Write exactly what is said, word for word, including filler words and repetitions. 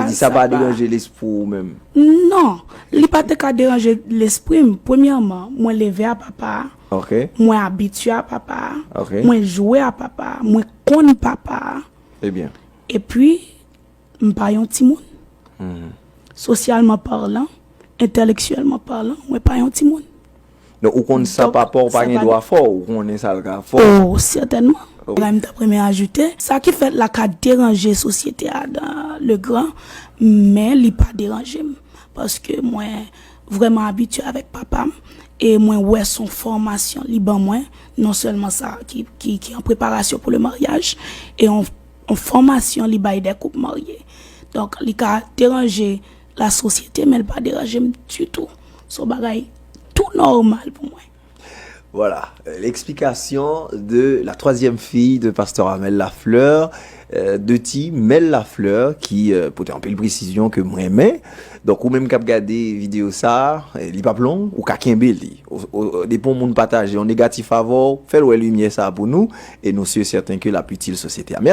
Di sa pa deranje lespri w menm. Non, li pa te ka deranje lespri m. Premyèman, mwen leve a papa a. Ok. Mwen abitye a papa a. Ok. Mwen jwe a papa a. Mwen konn papa a. Ebyen. Epi, m pa yon timoun. Sosyalman palan, entèlektyèlman palan, mwen pa yon timoun. Donk, ou konn sa papa w pa gen dwa fè w, ou konnen sa l ka fè w. Oh, sètènman. Bagay m t ap renmen ajoute, sa ki fèt la ka deranje sosyete a dan le gran, men li pa deranje m. Paske mwen vrèman abitye avèk papa m, e mwen wè se yon fòmasyon li ban mwen, non sèlman sa ki, ki, ki an preparasyon pou le maryaj, e yon, yon fòmasyon li bay de koup marye. Donk, li ka deranje la sosyete, men li pa deranje m ditou. Se yon bagay tou nòmal pou mwen. Voilà, euh, l'explication de la troisième fille de pasteur Amel Lafleur, euh, de ti Mel Lafleur, ki euh, pote anpil presizyon ke m renmen. Donk, ou menm k ap gade videyo sa, euh, li p ap long, ou ka kenbe li. O, o, depi yon moun pataje yon negatif avè w, fè l wè limyè sa pou nou, e nou si e sèten ke l ap itil sosyete a. Mèsi.